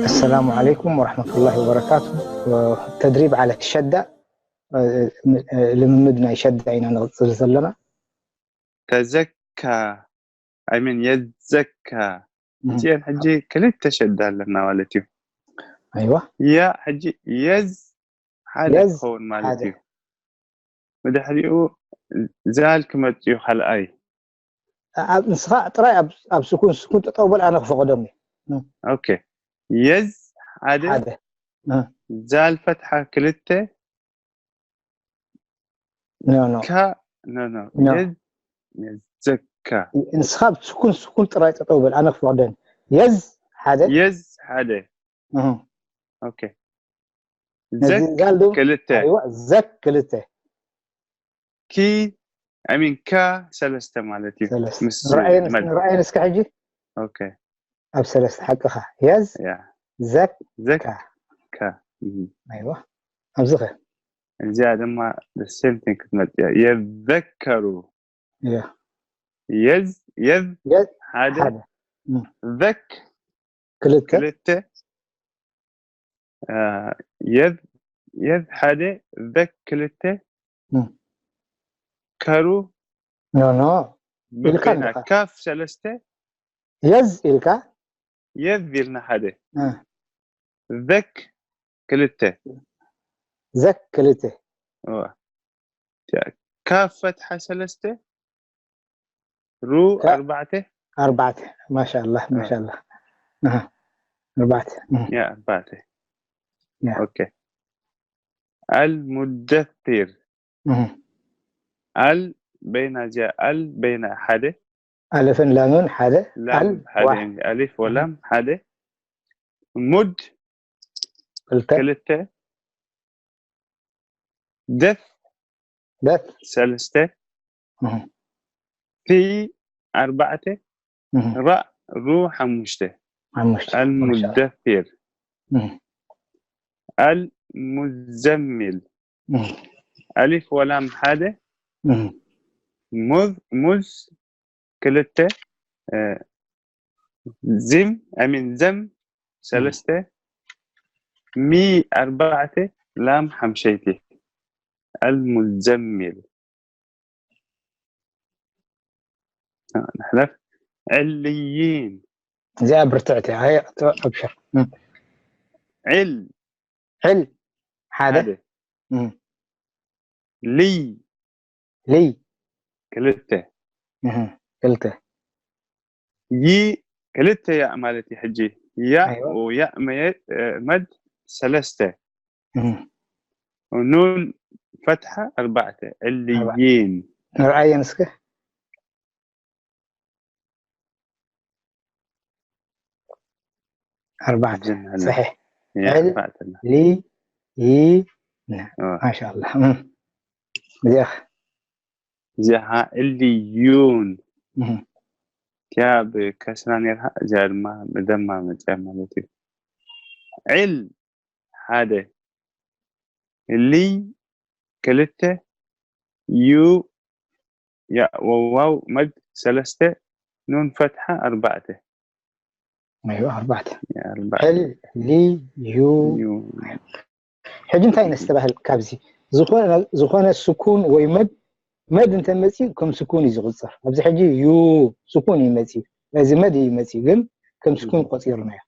السلام عليكم ورحمة الله وبركاته. تدريب على الشدة. ልምምድ ናይ ሸዳ ኢና ንቕጽል ዘለና። ተዘካ፣ I mean፣ የዘካ። እዚአን ሕጂ ክልተ ሸዳ ኣለና ማለት እዩ። ኣይዋ ያ ሕጂ የዝ ሓደ የዝ ክኸውን ማለት ሓደ። እዩ። ብድሕሪኡ ዛል ክመጽእ እዩ ካልኣይ። ኣብ ንስኻ ጥራይ ኣብ ኣብ ስኩን ስኩን ጠጠው በል፣ ኣነ ክፈቕዶም እዩ። ኦኬ፣ የዝ ሓደ፣ ሓደ ዛል ፈትሓ ክልተ፣ ኖ ኖ ካ ኖ ኖ ኖ። የዝ የዘካ። ንስኻ ኣብ ስኩን ስኩን ጥራይ ጠጠው በል፣ ኣነ ክፈቕዶም። የዝ ሓደ የዝ ሓደ። እህ። ኦኬ፣ ነዚ ዘክ ዛል ዶ ክልተ፣ ኣይዋ ዘክ ክልተ። ኪ I mean፣ ካ ሰለስተ ማለት እዩ። ሰለስተ። ምስ ንረኣየን መድ ንረኣየን እስከ ሕጂ ኦኬ፣ ኣብ ሰለስተ ሓቅኻ። የዝ ያ ዘክ ዘክ ካ። ካ። እህ። ኣይዋ ኣብዚ ኸ እዚኣ ድማ the same thing ክትመጽእ እያ። የዘከሩ። ያ የዝ የዝ የዝ ሓደ፣ ሓደ። እም። ዘክ ክልተ። ክልተ፣ አ፣ የዝ የዝ ሓደ፣ ዘክ ክልተ፣ እም። ከሩ ኖ ኖ ኢልካ ብኮይና ኣለኻ። ካፍ ሰለስተ፣ የዝ ኢልካ የዝ ኢልና ሓደ፣ እ፣ ዘክ ክልተ። ዘክ ክልተ። እዋ። ያ፣ ካፍ ፈትሓ ሰለስተ፣ ሩ ካ- ኣርባዕተ። ኣርባዕተ። ማሻላ እ። ማሻላ። ኣሃ። ኣርባዕተ። እህ። ያ ኣርባዕተ። ያ። ኦኬ። ኣልሙደሲር። እህ። ኣል በይና እዚኣ ኣል በይና ሓደ፣ ኣለፍን ላምን ሓደ። ላም ኣል ሓደ፣ ዋሕድ። ኣሊፍ ወላም ሓደ፣ ሙድ ክልተ። ክልተ፣ ደፍ ደፍ። ሰለስተ፣ እህ። ፊ ኣርባዕተ፣ እህ። ራእ ሩ ሓሙሽተ። ሓሙሽተ። ማሻላ። ኣልሙደሲር። እህ። ኣልሙዘሚል። እህ። ኣሊፍ ወላም ሓደ፣ እህ። ሙዝ ሙዝ ክልተ፣ እ፣ ዚም I mean ዘም ሰለስተ፣ ሚ ኣርባዕተ፣ ላም ሓምሸይቲ። ኣልሙዘሚል። እ፣ ንሕለፍ። ዕልይን። እዚኣ ብርትዕቲ እያ። ኣይ፣ ቶ-፣ ኣብሽር። እም። ዕል ዕል ሓደ። ሓደ። እም። ልይ ልይ ክልተ። እህ፣ ክልተ። ይ ክልተ ያእ ማለት እዩ። ሕጂ ያእ ኣይዋ። ወያእ መየ-፣ እ፣ መድ ሰለስተ። እህ። ኑን ፈትሓ ኣርባዕተ። ዕልይን። ንርኣየን እስከ። ኣርባዕተ። ዝን ኣሎ። ሰሒሕ። ያ ዕል ኣርባዕተ። ሊ ይ ና። እ። ማሻላ። እም። እዚኣ ኸ? እዚኣ ኸዓ ዕልዩን። እህ። እቲኣ ብከስራ ነይርሃ፣ እዚኣ ድማ ብደማ መፅያ ማለት እዩ። ዕል ሓደ፣ ልይ ክልተ፣ ዩ ያእ ወዋው መድ ሰለስተ፣ ኑን ፈትሓ ኣርባዕተ። ኣይዋ፣ ኣርባዕተ። ኣርባዕተ። ዕል ሊ ዩ። ዩ። ሕጂ እንታይ ነስተባህል ካብዚ? ዝኾነ፣ ዝኾነ ስኩን ወይ መድ፣ መድ እንተመፂኡ ከም ስኩን እዩ ዝቑፀር። ኣብዚ ሕጂ ዩ ስኩን እዩ መፂኡ፣ እዚ መድ እዩ መፂኡ፣ ግን ከም ስኩን ቆፂርናዮ።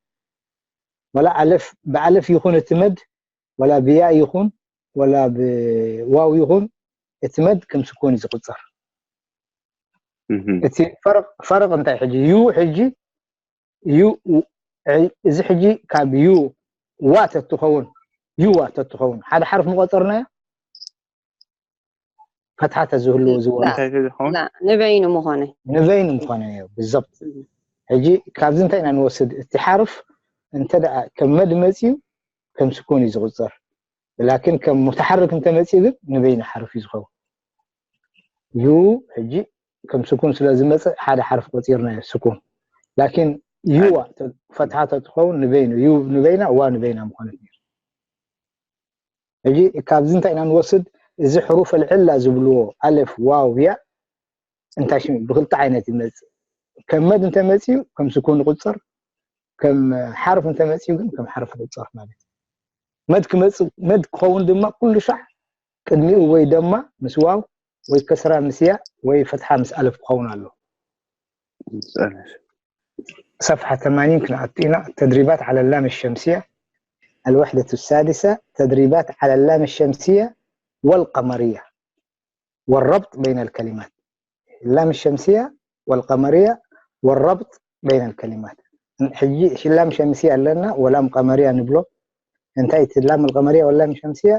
ወላ ኣለፍ፣ ብኣለፍ ይኹን እቲ መድ፣ ወላ ብያ ይኹን፣ ወላ ብዋው ይኹን፣ እቲ መድ ከም ስኩን እዩ ዝቑፀር። እህ። እቲ ፈረቕ፣ ፈረቕ እንታይ ሕጂ? ዩ ሕጂ፣ ዩ፣ እዚ ሕጂ ካብ ዩ ዋ ተትኸውን፣ ዩ ዋ ተትኸውን፣ ሓደ ሓርፍ ምቆፀርናዮ? ፈትሓ ተዝህልዎ ዝወ-፣ ላ፣ እንታይ ተዝኸውን? ላ፣ ንበይኑ ምኾነ። ንበይኑ ምኾነ እዩ። ብዘብጥ። እህ። ሕጂ ካብዚ እንታይ ኢና ንወስድ? እቲ ሓርፍ እንተ ደኣ ከም መድ መፅዩ ከም ስኩን እዩ ዝቑፀር። ላኪን ከም ሙተሓርክ እንተመፅኡ ግን ንበይኑ ሓርፍ እዩ ዝኸውን። ዩ ሕጂ ከም ስኩን ስለ ዝመፅእ ሓደ ሓርፍ ቆፂርናዮ ስኩን። ላኪን ዩ ዋ ተ-፣ ፈትሓ ተትኸውን ንበይኑ፣ ዩ ንበይና፣ ዋ ንበይና ምኾነት ነይሩ። ሕጂ ካብዚ እንታይ ኢና ንወስድ? እዚ ሕሩፍ ኣልዕላ ዝብልዎ ኣለፍ፣ ዋው፣ ያ እንታይ ሽም ብክልተ ዓይነት ይመፅእ። ከም መድ እንተመፅዩ ከም ስኩን ይቁፀር፣ ከም ሓርፍ እንተመፅዩ ግን ከም ሓርፍ ይቁፀር ማለት እዩ። መድ ክመፅእ መድ ክኸውን ድማ ኩሉ ሻዕ ቅድሚኡ ወይ ደማ ምስ ዋው ወይ ከስራ ምስ ያ ወይ ፈትሓ ምስ ኣለፍ ክኸውን ኣሎ። ሰፍሓ ተማኒን ክንኣቱ ኢና። ተድሪባት ዓለ ላም ሸምስያ። الوحدة السادسة تدريبات على اللام الشمسية والقمرية والربط بين الكلمات. اللام الشمسية والقمرية والربط بين الكلمات. ሕጂ ሽላም ሸምስያ ኣለና ወላም ቀመርያ ንብሎ። እንታይ እቲ ላም ቀመርያ ወላም ሸምስያ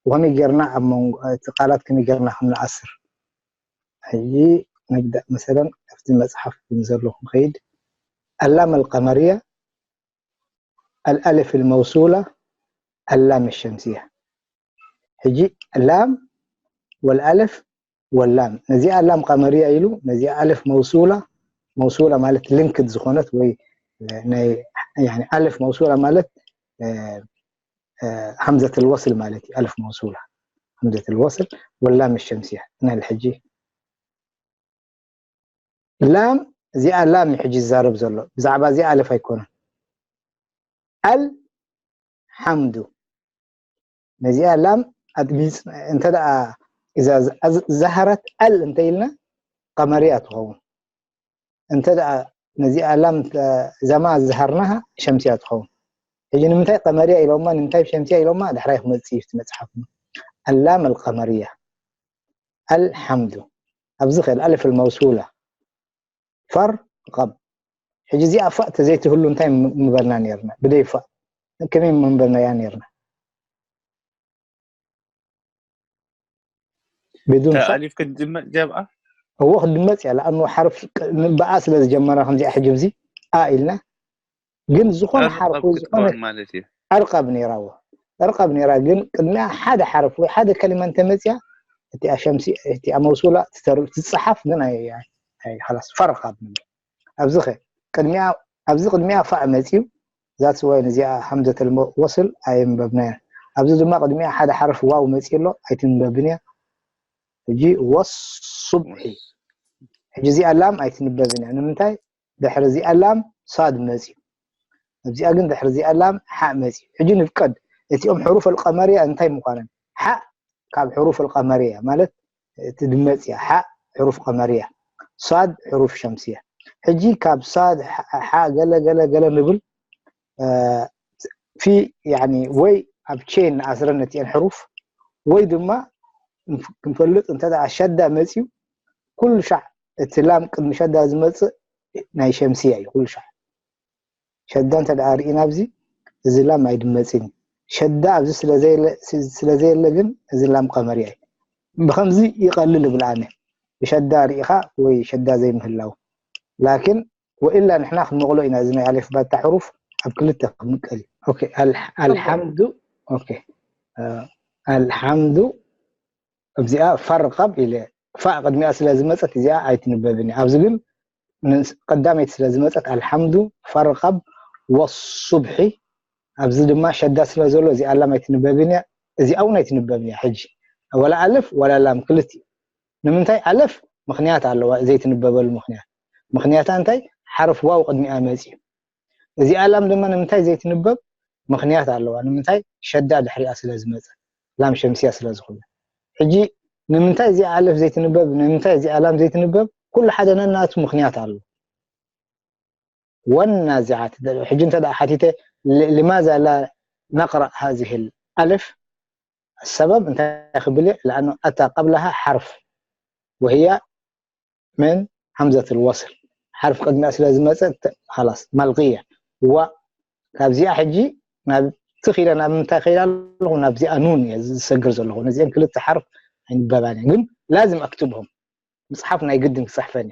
ወኸመይ ጌርና ኣብ መንጎ እቲ ቃላት ከመይ ጌርና ከም ንኣስር። ሕጂ ንብዳእ መሰለን ኣብቲ መጽሓፍ ዘለኹ ከይድ ኣላም ቀመርያ الألف الموصولة اللام الشمسية. ሕጂ ላም والألف واللام ነዚኣ ላም ቀመርያ ኢሉ ነዚኣ ኣልፍ መውሱላ መውሱላ ማለት ሊንክድ ዝኾነት ወይ ናይ يعني ኣልፍ መውሱላ ማለት همزة الوصل ማለት እዩ ኣልፍ መውሱላ همزة الوصل واللام الشمسية ናይ ሕጂ ላም እዚኣ ላም እዩ ሕጂ ዝዛረብ ዘሎ ብዛዕባ እዚኣ ኣልፍ ኣይኮነን ኣል ሓምዱ ነዚኣ ላም ኣጥቢጽ እንተ ደኣ እዛ ዛሃራት ኣል እንተ ኢልና ቀመርያ ትኸውን እንተ ደኣ ነዚኣ ላም ዘማ ዝሃርናሃ ሸምስያ ትኸውን ሕጂ ንምንታይ ቀመርያ ኢሎማ ንምንታይ ሸምስያ ኢሎማ ዳሕራይ ክመጽእ እዩ መጽሓፍ ኣላም ኣልቀመርያ ኣልሓምዱ ኣብዚ ኸል ኣልፍ መውሱላ ፈር ቀብ ሕጂ እዚኣ ፋእ ተዘይትህሉ እንታይ ምበልና ነርና ብደይ ፋእ ከመይ ምበልናያ ነርና بدون فاء ألف ክትድመጥ ጀብኣ እዎ ክትድመፅ እያ ለኣኑ ሓርፍ ብኣ ስለ ዝጀመራ ከምዚኣ ሕጂ ብዚ ኣ ኢልና ግን ዝኾነ ሓርፍ ዝኾነ ማለት እዩ ዕርቀብ ነይራዎ ዕርቀብ ነይራ ግን ቅድሚያ ሓደ ሓርፍ ወይ ሓደ ከሊማ እንተመፅያ እቲኣ ሸምሲ እቲኣ መውሱላ ትተርብ ትፀሓፍ ግን ላስ ፈርቃብ ንብል ኣብዚ ኸ ቅድሚያ ኣብዚ ቅድሚያ ፋእ መፅዩ ዛትስ ዋይ ነዚኣ ሃምዘተል ወስል ኣየንበብናያ ኣብዚ ድማ ቅድሚያ ሓደ ሓርፍ ዋው መፅዩ ኣሎ ኣይትንበብን እያ ሕጂ ወሱብሒ ሕጂ እዚኣ ላም ኣይትንበብን እያ ንምንታይ ድሕሪ እዚኣ ላም ሳድ መፅዩ ኣብዚኣ ግን ድሕሪ እዚኣ ላም ሓእ መፅዩ ሕጂ ንፍቀድ እቲኦም ሕሩፍ ኣልቀመርያ እንታይ ምዃነን ሓእ ካብ ሕሩፍ ኣልቀመርያ ማለት እቲ ድመፅያ ሓእ ሕሩፍ ቀመርያ ሳድ ሕሩፍ ሸምስያ ሕጂ ካብ ሳድ ሓእ ገለ ገለ ገለ ንብል ፊ ወይ ኣብ ቼን ንኣስረን ነቲአን ሕሩፍ ወይ ድማ ክንፈልጥ እንተ ሸዳ መፅዩ ኩሉ ሻዕ እቲ ላም ቅድሚ ሸዳ ዝመፅእ ናይ ሸምስያ እዩ ኩሉ ሻዕ ሸዳ እንተ ደኣ ርኢና ኣብዚ እዚ ላም ኣይድመፅን እዩ ሸዳ ኣብዚ ስለ ዘየለ ግን እዚ ላም ቀመርያ እዩ ብከምዚ ይቐልል እብል ኣነ ብሸዳ ርኢኻ ወይ ሸዳ ዘይምህላው ላኪን ወኢላ ንሕና ክንመቕሎ ኢና እዚ ናይ ኣሌፍ ባታ ሕሩፍ ኣብ ክልተ ክምቀል እዩ ኣልሓምዱ ኣልሓምዱ ኣብዚኣ ፈርቀብ ኢለ ፋእ ቅድሚኣ ስለ ዝመፀት እዚኣ ኣይትንበብን እያ ኣብዚ ግን ቀዳመይቲ ስለ ዝመፀት ኣልሓምዱ ፈርቀብ ወሱብሒ ኣብዚ ድማ ሸዳ ስለ ዘሎ እዚኣ ላም ኣይትንበብን እያ እዚኣ እውን ኣይትንበብን እያ ሕጂ ወላ ኣልፍ ወላ ላም ክልቲኡ ንምንታይ ኣልፍ ምኽንያት ኣለዋ ዘይትንበበሉ ምኽንያት ምኽንያታ እንታይ ሓርፍ ዋው ቅድሚኣ መፅዩ እዚኣ ላም ድማ ንምንታይ ዘይትንበብ ምኽንያት ኣለዋ ንምንታይ ሸዳ ድሕሪኣ ስለ ዝመፀ ላም ሸምስያ ስለ ዝኾነ ሕጂ ንምንታይ እዚኣ ኣልፍ ዘይትንበብ ንምንታይ እዚኣ ላም ዘይትንበብ ኩሉ ሓደ ነናቱ ምኽንያት ኣሎ والنازعات ሕጂ እንተ ሓቲተ لماذا لا نقرأ هذه الألف السبب እንታይ ክብል لأنه أتى قبلها حرف وهي من همزة الوصل حرف ቅድሚኣ ስለ ዝመፀ خلاص ملغية و ካብዚኣ ሕጂ ናብ ትኺለ ናብ ምንታይ ኸይዳ ኣለኹ ናብዚኣ ኑን እየ ዝሰግር ዘለኹ ነዚአን ክልተ ሓርፍ ኣይንበባን ግን ላዝም ኣክትብሆም ምፅሓፍ ናይ ግድን ክፅሕፈኒ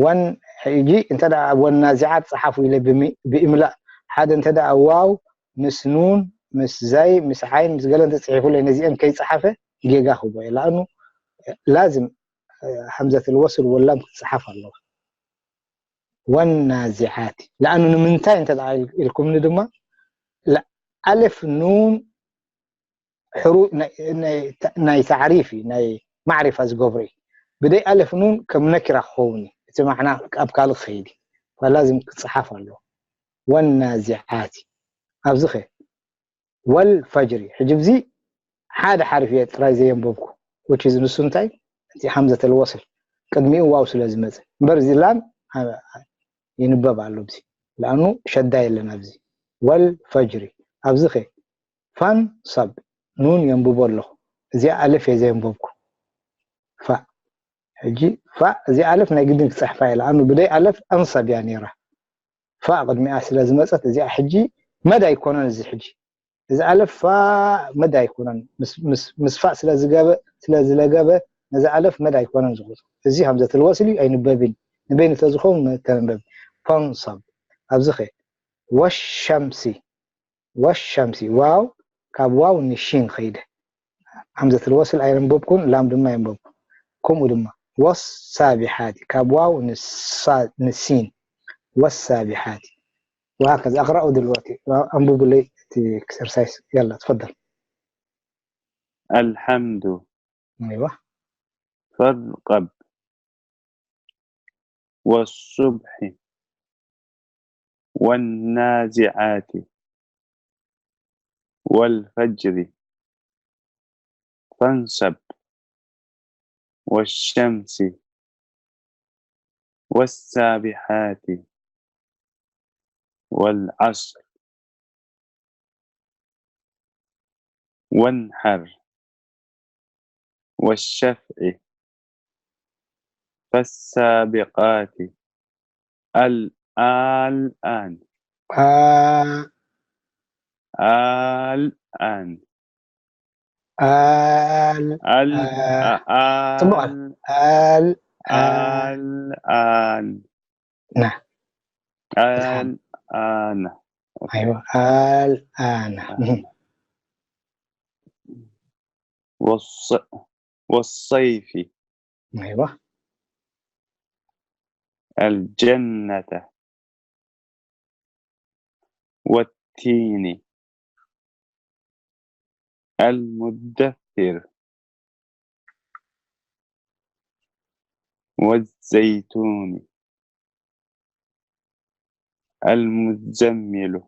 ወን ሕጂ እንተ ወናዚዓት ፀሓፉ ኢለ ብኢምላእ ሓደ እንተ ዋው ምስ ኑን ምስ ዛይ ምስ ዓይን ምስ ገለ እንተፅሒፉለይ ነዚአን ከይፀሓፈ ጌጋ ክቦ እየ ለኣኑ ላዝም ሃምዘት ልወስል ወላም ክትፀሓፍ ኣለዋ ወናዚዓት ለኣኑ ንምንታይ እንተ ኢልኩምኒ ድማ ኣልፍ ኑን ናይ ታዕሪፍ እዩ ናይ ማዕሪፋ ዝገብሮ እዩ ብደይ ኣለፍ ኑን ከም ነኪራ ክኸውን እዩ። እቲ ማዕና ኣብ ካልእ ክኸይድ እዩ። ላዝም ክጸሓፍ ኣለዎ። ወናዚዓቲ ኣብዚ ኸ ወልፈጅሪ። ሕጂ ብዚ ሓደ ሓርፍ እየ ጥራይ ዘየንበብኩ። Which is ንሱ እንታይ? እቲ ሃምዘተል ወስል ቅድሚኡ ዋው ስለ ዝመጽእ። እምበር እዚ ላም ይንበብ ኣሎ ብዚ። ለኣኑ ሸዳ የለን ኣብዚ። ወልፈጅሪ። ኣብዚ ኸ ፋን ሰብ ኑን የንብቦ ኣለኹ። እዚኣ ኣለፍ እየ ዘየንበብኩ። ፋእ። ሕጂ ፋእ፣ እዚኣ ኣለፍ ናይ ግድን ክጽሕፋ እየ። ለኣኑ ብደይ ኣለፍ ኣንሰብ እያ ነይራ። ፋእ ቅድሚኣ ስለ ዝመጸት እዚኣ ሕጂ መድ ኣይኮነን እዚ ሕጂ። እዚ ኣለፍ ፋእ መድ ኣይኮነን። ምስ፣ ምስ፣ ምስ ፋእ ስለ ዝገበ፣ ስለ ዝለገበ ነዚ ኣለፍ መድ ኣይኮነን ዝኹ። እዚ ሃምዘተል ወስል እዩ፣ ኣይንበብን። ንበይኑ ተዝኸውን መ-፣ ተንበብ። ፈንሰብ። ኣብዚ ኸ ወሸምሲ፣ ወሸምሲ። ዋው ካብ ዋው ንሺን ኸይደ። ሃምዘተል ወስል ኣየንበብኩን፣ ላም ድማ ኣየንበብኩን። ከምኡ ድማ ወሳቢሓቲ ካብ ዋው ንሳ-፣ ንሲን። ወሳቢሓቲ። وهكذا اقرأوا دلوقتي. أنبوبوا لي إكسرسايز. يلا تفضل. الحمد. أيوة. فارقب. والصبح. والنازعات. والفجر. فانصب. والشمس. والسابحات. والعصر. وانحر. والشفع. فالسابقات. ال-، الآن. آ-، الآن. آل-، ال-، آ-، آ-، ጽቡቕ። ال-، آل-، آ-، الآن. نعم. الآن. أيوة. الآن. مهم. والص-، والصيف. أيوة. الجنة. والتين. المدثر. والزيتون. المزمل.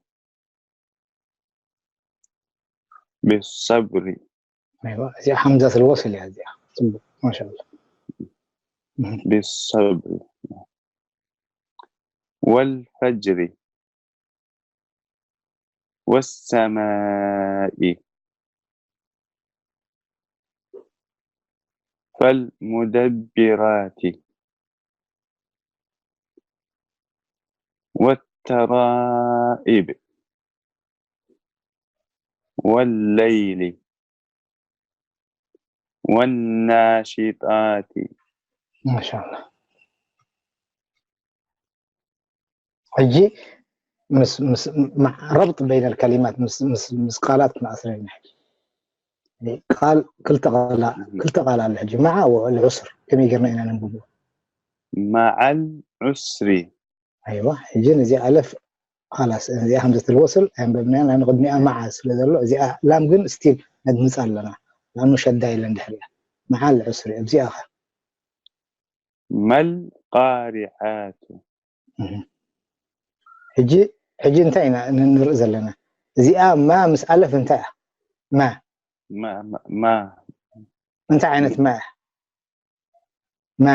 بالصبر. أيوة. እዚኣ همزة الوصل እያ እዚኣ። ጽቡቕ. ما شاء الله. مهم. بالصبر. والفجر. والسماء. فالمدبرات. والترائب. والليل. والناشطات. ما شاء الله. ሕጂ ምስ፣ ምስ፣ مع ربط بين الكلمات، ምስ፣ ምስ፣ ምስ ቃላት ክንኣስረልና ሕጂ። ቃል ክልተ ቃላ-፣ ክልተ ቃል ኣሎ ሕጂ። مع والعسر ከመይ ጌርና ኢና ነንብቦ? مع العسر. أيوة. ሕጂ ነዚ ኣለፍ خلاص እዚኣ همزة الوصل ኣየንበብናያን፣ ናይ ቅድሚኣ مع ስለ ዘሎ እዚኣ ላም ግን still ነድምጻ ኣለና። لأنه ሸዳ የለን ድሕሪኣ። مع العسر ኣብዚኣ ኸ ما القارعات. እህ። ሕጂ፣ ሕጂ እንታይ ኢና ን-፣ ንርኢ ዘለና? እዚኣ ማ ምስ ኣለፍ እንታይ እያ? ማ። ما، ما، ما. እንታይ ዓይነት ማ እያ? ማ።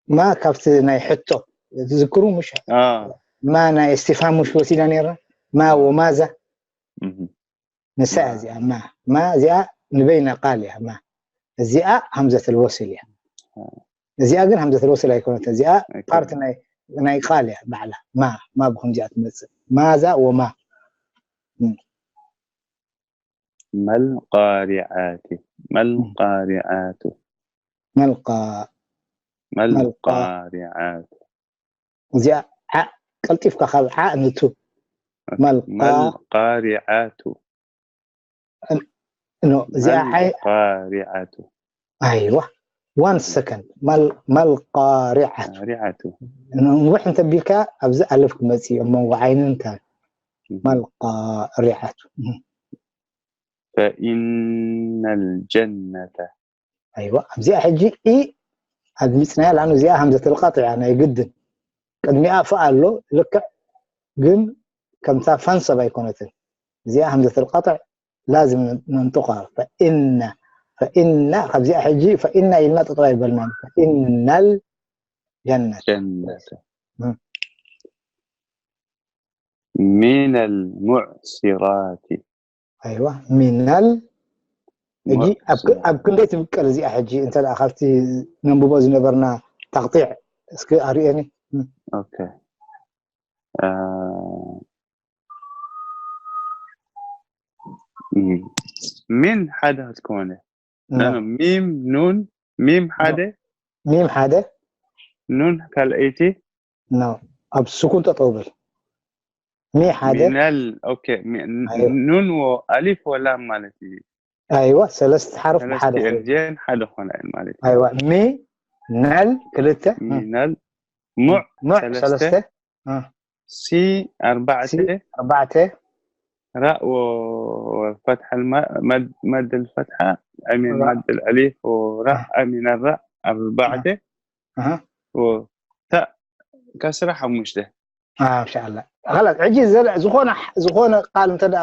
ማ ካብቲ ናይ ሕቶ ትዝክሩ ምሽ? آه. ማ ናይ እስቲፋም ምሽ ወሲዳ ነይራ? ማ ወማዛ? مهم. ንሳ እያ آه. እዚኣ ማ። ማ እዚኣ ንበይና ቃል እያ ማ። እዚኣ همزة الوصل እያ። እዚኣ ግን همزة الوصل ኣይኮነትን። እዚኣ ኣይኮነትን። ፓርት ናይ፣ ናይ ቃል እያ ባዕላ። ማ፣ ማ ብኸምዚኣ ትመጽእ። ማዛ ወማ። ما القارعات. ما القارعات. መልቃ፣ ما መልቃ። القارعات. እዚኣ ዓ፣ ቀልጢፍካ ካብ ዓ ንቱ። መልቃ። ما القارعات. ኖ፣ እዚኣ ما ዓይ፣ القارعة. ኣይዋ። One second. ما ال-، ما القارعة. قارعة. ንውሕ እንተቢልካ ኣብዚ ኣለፍ ክመጽእ እዩ፣ ኣብ መንጎ ዓይንን እንታይ። ما القارعة. فإن الجنة. ኣይዋ፣ ኣብዚኣ ሕጂ ኢ ኣድሚፅናያ። ላኑ እዚኣ ሃምዘተል ቃጥዕ እያ ናይ ግድን። ቅድሚኣ ፈ ኣሎ ልክዕ፣ ግን ከምታ ፈንሰብ ኣይኮነትን። እዚኣ ሃምዘተል ቃጥዕ ላዝም ነንጥቋ። ፈኢነ ፈኢነ ካብዚኣ ሕጂ ፈኢነ ኢልና ጠጠው ኣይበልናን። ፈኢነል ጀነት ጀነት ም። ሚነል ሙዕሲራት ኣይዋ ሚነል ሕጂ ኣብ ክ- ኣብ ክንደይ ትምቀል እዚኣ ሕጂ እንተ ደኣ ካብቲ ነንብቦ ዝነበርና ተቕጢዕ እስኪ ኣርእየኒ። ኦኬ እ፣ እም፣ ሚን ሓደ ክትከውን እያ። ኖ፣ ኖ፣ ሚም ኑን ሚም ሓደ ሚም ሓደ ኑን ካልኣይቲ ኖ፣ ኣብ ስኩን ጠጠው በል። ሚ ሓደ ሚነል ኦኬ ሚ- ኣይዋ። ኑን ወ ኣሊፍ ወላም ማለት እዩ። ኣይዋ ሰለስተ ሓርፍ ብሓደ ሰለስቲኤን ኮይኑ። ዜን ሓደ ኮነ እየን ማለት እዩ። ኣይዋ ሚ ነል ክልተ ሚነል ሙዕ ሙዕ ሰለስተ ሰለስተ እ፣ ሲ ኣርባዕተ ሲ ኣርባዕተ ራእ ወ- ወፈትሐል መ- መድ- መድል ፈትሐ ኣሚን ራእ። መድል ኣሊፍ ወራእ ኣሚን ራእ ኣርባዕተ እህ። ወታእ ከስራ ሓሙሽተ ማሻኣላ ላስ ሕጂ ዘለ- ዝኾነ ዝኾነ ቃል እንተ ደኣ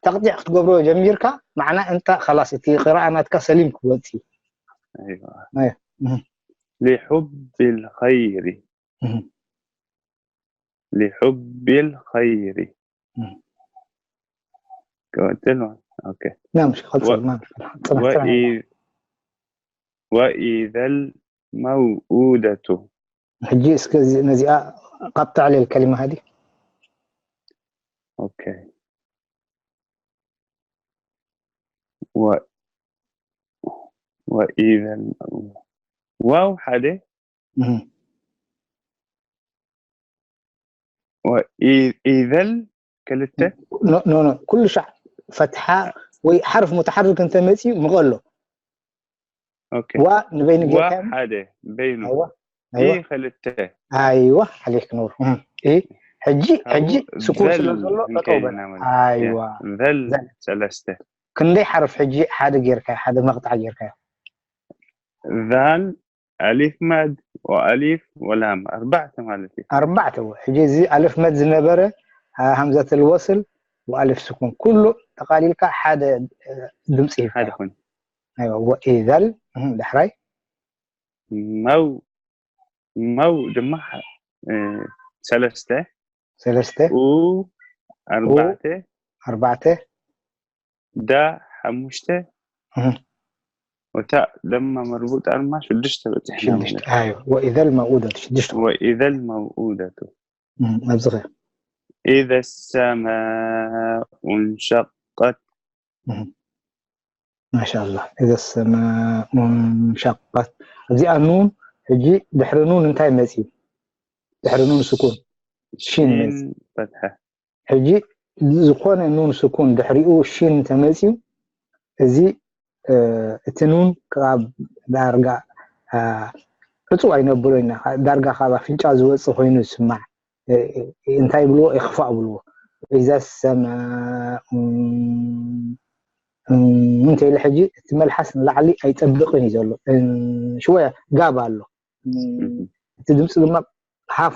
ተቕጢዕ ክትገብሮ ጀሚርካ ማዕና እንታ ላስ እቲ ቅራኣ ናትካ ሰሊም ክወፅ እዩ። ኣይዋ። ኣይ፣ እህ። ሊሑብ ልኸይሪ እህ። ሊሑብ ልኸይሪ እህ። ቀጥል ማለት ኦኬ ና ምሽ ቀፅል ወ- ማ ጽናሕ ጽናሕ ወኢ- ወኢዘል መውኡደቱ ሕጂ እስከ እዚ- ነዚኣ ቀጥዕ ለል ከሊማ ሃዲ ኦኬ ወ- ወኢዘል ዋው ሓደ እህ። ወኢ- ኢዘል ክልተ ኖ ኖ ኖ ኩሉ ሻዕ ፈትሓ ወይ ሓርፍ ሙተሓርክ እንተ መፅዩ ምቐሎ ኦኬ ዋ ንበይኑ ዋ ጌርካ ሓደ በይኑ ኣይዋ ኢ ኣይዋ ክልተ ኣይዋ ሓሊፍ ክነብሩ እ ሕጂ ካብኡ ሕጂ ስኩን ዘል ስለ ዘሎ ጠጠው በል እንከይልና ማለት ኣይዋ እያ። ዘል ዘል። ሰለስተ ክንደይ ሓርፍ ሕጂ ሓደ ጌርካ ሓደ መቕጣዕ ጌርካ ዛል ኣሊፍ መድ ወኣሊፍ ወላም ኣርባዕተ ማለት እዩ። ኣርባዕተ እዎ። ሕጂ እዚ ኣልፍ መድ ዝነበረ አ፣ ሃምዘተል ወስል ወኣልፍ ስኩን ኩሉ ጠቓሊልካ ሓደ እ፣ ድምፂ ሓደ ሂብካ ኮይኑ ኣይዋ ወኢዘል እህ፣ ዳሕራይ መው መው ድማ እ፣ ሰለስተ ሰለስተ ኡ ኣርባዕተ ኣርባዕተ ዳ ሓሙሽተ እህ፣ ወታ ደማ መርቡጣ ድማ ሽዱሽተ በፂሕና ሽዱሽተ ማለት ኣዮ ወኢዘል መውኡደት ሽዱሽተ ወኢዘል መውኡደቱ እህ፣ ኣብዚ ኸ ኢዘ ሰማኡ እንሸቀት እህ። ማሻኣላ ኢዘ ሰማኡ እንሸቀት እዚኣ ኑን ሕጂ ድሕሪ ኑን እንታይ መፅዩ ድሕሪ ኑን ስኩን ሺን ሺን መፅዩ ፈትሐ ሕጂ ዝኾነ ኑን ስኩን ድሕሪኡ ሺን ተመፅዩ እዚ እ፣ እቲ ኑን ካብ ዳርጋ እ፣ ዕፁብ ኣይነብሎ ኢና ዳርጋ ካብ ኣፍንጫ ዝወፅእ ኮይኑ ዝስማዕ እ፣ እንታይ ይብልዎ ኢኽፋእ ይብልዎ ኢዘ ሰማኡ እንተኢለ ሕጂ እቲ መልሓስ ንላዕሊ ኣይጠብቕን እዩ ዘሎ ሽወያ ጋብ ኣሎ እቲ ድምፂ ድማ ሃፍ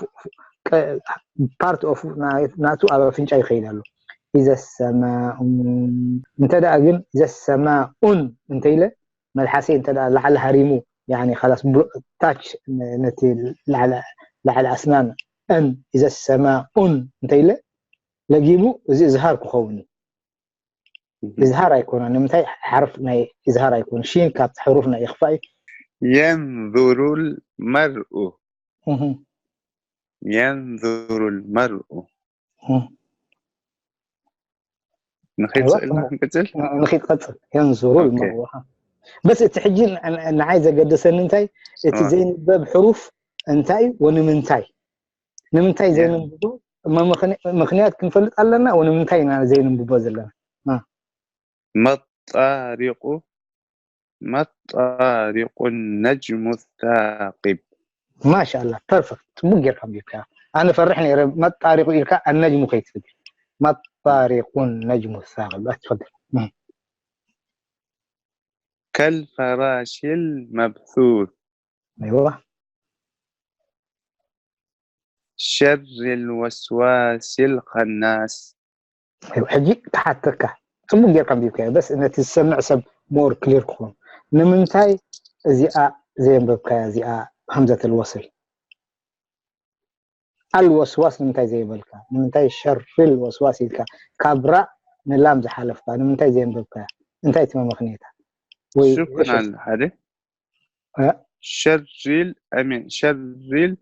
ፓርት ኦፍ ናቱ ኣብ ኣፍንጫ ይኸይድ ኣሎ ኢዘ ሰማኡ እንተ ደኣ ግን ኢዘ ሰማኡን እንተኢለ መልሓሰይ እንተ ደኣ ላዕሊ ሃሪሙ ያኒ ላስ ታች ነቲ ላዕሊ ኣስናን እን ኢዘ ሰማኡን እንተኢለ ለጊቡ እዚ እዝሃር ክኸውን እዩ እዝሃር ኣይኮነን ንምንታይ ሓርፍ ናይ እዝሃር ኣይኮነ ሺን ካብ ሕሩፍ ናይ ኢኽፋእ እዩ የንዙሩ ልመርኡ የንዙሩ ልመርኡ ንኸይድ ስእልና ክንቅፅል ንኸይድ ቀፅል የንዙሩ ልመርኡ በስ እቲ ሕጂ ንዓይ ዘገደሰኒ እንታይ እቲ ዘይንበብ ሕሩፍ እንታይ እዩ ወንምንታይ ንምንታይ ዘይንንብቦ ምክንያት ክንፈልጥ ኣለና ወንምንታይ ኢና ዘይንንብቦ ዘለና መጣሪቁ መጣሪቁ ነጅሙ ሳቂብ ማሻላ ፐርፌክት ፅቡቅ ጌርካ ቢካ ኣነ ፈርሕ ነረ መጣሪቁ ኢልካ ኣነጅሙ ከይትብል መጣሪቁ ነጅሙ ሳቂብ ኣትፈል ከልፈራሽል መብሱስ ኣይዋ شر الوسواس الخناس. ሕጂ ክሓተካ፣ ጽቡቅ ጌርካ ኣንቢብካዮ። በስ ነቲ ዝሰምዕ ሰብ more clear ክኾን፣ ንምንታይ እዚኣ ዘየንበብካያ? እዚኣ همزة الوصل፣ الوسواس ንምንታይ ዘይበልካ? ንምንታይ شر الوسواس ኢልካ? ካብ ራእ ንላም ዝሓለፍካ ንምንታይ ዘየንበብካያ? እንታይ እቲ መመኽንያታ? ወይ شكرا على ሓደ እ? شر ال I mean شر ال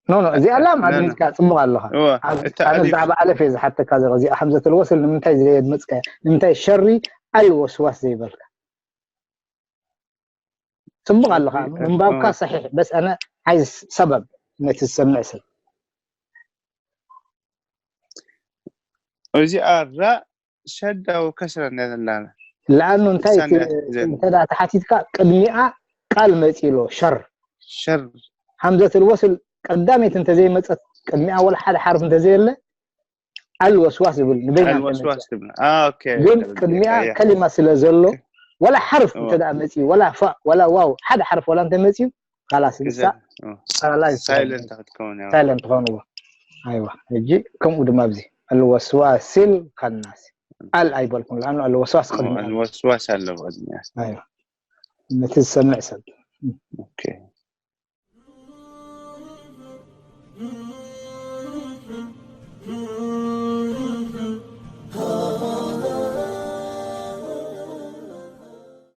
ኖ ኖ፣ እዚኣ ላም لا، لا. ኣድሚትካ ጽቡቕ ኣለኻ። እወ፣ ኣብ- እታ ኣነ ኣሊፍ ብዛዕባ ኣለፍ እየ ዝሓተካ ዘሎ። እዚኣ همزة الوصل ንምንታይ ዘየድመጽካ? ንምንታይ شر الوسواس ዘይበልካ? ጽቡቕ ኣለኻ። እዚኣ- ምንባብካ እወ። صحيح፣ በስ ኣነ عايز سبب ነቲ ዝሰምዕ ሰብ። እዚኣ ራእ ሸዳ ወከስራ እንዳ ዘላና لأنه እንታይ እሳን እቲ- እያ ትሕዘኒ። እንተ ደኣ ተሓቲትካ ቅድሚኣ ቃል መጺኡ ኣሎ شر شر همزة الوصل ቀዳመይቲ እንተዘይመጸት፣ ቅድሚኣ ወላ ሓደ ሓርፍ እንተዘየለ الوسواس ዝብል ንበይና الوسواس ትብላ። اه اوكي ግን ተረዲኤ። ቅድሚኣ ኣያ። ከሊማ ስለ ዘሎ ወላ ሓርፍ እዋ። እንተ ደኣ መጺኡ፣ ወላ ፋእ ወላ ዋው ሓደ ሓርፍ ወላ እንተ መጺኡ خلاص ንሳ እዛ- اه። ፓራላይዝ ሳይለንት ክትከውን እያ። ሳይለንት ትኸውን። እዋ ኣይዋ። ሕጂ ከምኡ ድማ ኣብዚ الوسواس الخناس ال ኣይበልኩን لأنه الوسواس اه፣ ቅድሚኣ الوسواس ኣለዎ ቅድሚያ። ኣይዋ። ነቲ ዝሰምዕ ሰብ ኦኬ።